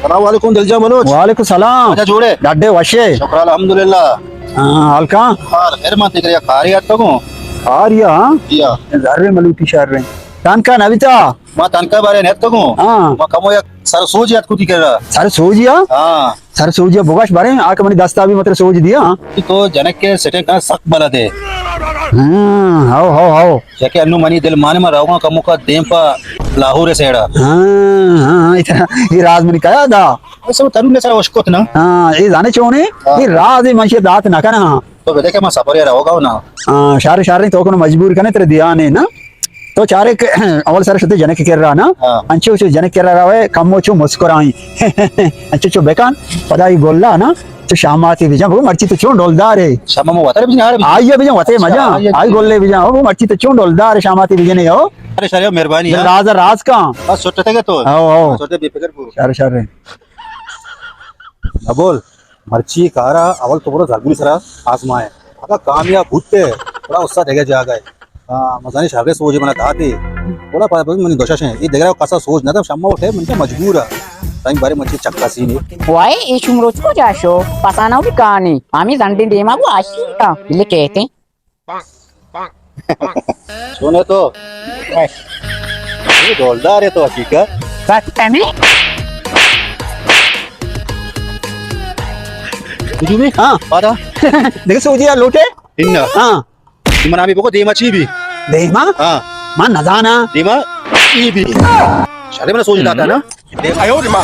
سلام علیکم دلجان بلوچ۔ وعلیکم سلام۔ اچھا جوڑے؟ ڈڈے وشے۔ شکر الحمدللہ۔ ہاں، حال کاں؟ حال خیر، من تکرے کاری آتکگوں۔ کاری ہاں؟ جی ہاں۔ زرے ملوٹی شر رہے۔ تنکا نبیتا؟ ما تنکا بارے نیتکگوں۔ ہاں۔ ما کمو یک سر سوجی اتکو تی کرا۔ سر سوجی ہاں؟ ہاں۔ سر سوجی بگش بارے، آ کہ منی دستا بھی متر سوج دیا۔ تو جنک کے سٹے کا سک بلا دے۔ ہاں، ہاو، ہاو، ہاو۔ چکے انو منی دل مانے، ما روگاں کموکا دیم پا لاہور سیڑا۔ ہاں، ہاں، ہاں، اتنا یہ راز منی کیا دا؟ اسے وہ ترو نے سر اشکت نا۔ ہاں، یہ زانے چونے؟ ہاں۔ یہ راز یہ منشی دات نہ کنا۔ تو بدے کہ ما سفر یا روگا نا۔ ہاں، شار شار تو کو مجبور کنے تیرے دیا نے نا۔ تو چارے کہ اول سر شتے جنک کرا نا۔ ہاں۔ انچو چو جنک کرا روے، کمو چو مسکرائیں۔ انچو چو بکن، پدا ای گلا نا۔ تو شاماتی بجن، بگو مرچی تو چون ڈولدار ہے۔ شاما مو وتر بجن، آئی بجن وتے اچھا، مجا، آئی آئی گلے بجن، او مرچی تو چون ڈولدار ہے، شاماتی بجن ہو۔ ارے شر، مہربانی ہے۔ راز راز کا۔ بس چھٹتے گے تو۔ او، او۔ چھٹتے بے فکر پور۔ شر، شر۔ ابول، مرچی کارا اول تو برو زرگونی سرا آزمائے۔ اگا کامیاب بوتے، بڑا استاد دگہ جاگہ ہے۔ ہاں، مزانی شرے سوجے منا داتے۔ گڑا پا منی دوشاشیں، اے دگرا کسا سوج نہ دم، شما اٹھے من تو مجبور ہے۔ تائیں بارے من چی چکا سینے۔ وائے، اے شمروچ کو جاشو، پسانا بھی کانی، ہمیں زنڈیں دیما کو آشی کا، بلے کہتے ہیں۔ سونے تو۔ اے ڈولدار ہے تو حقیقت۔ سچ میں؟ بجو بھی؟ ہاں۔ پادا۔ دیکھ سوجی یار لوٹے؟ انہ۔ ہاں۔ من ہمیں بگو دیما چی بی؟ دیما؟ ہاں۔ من نزانا۔ دیما چی بی؟ شرے من سوج داتا نا۔ دیما۔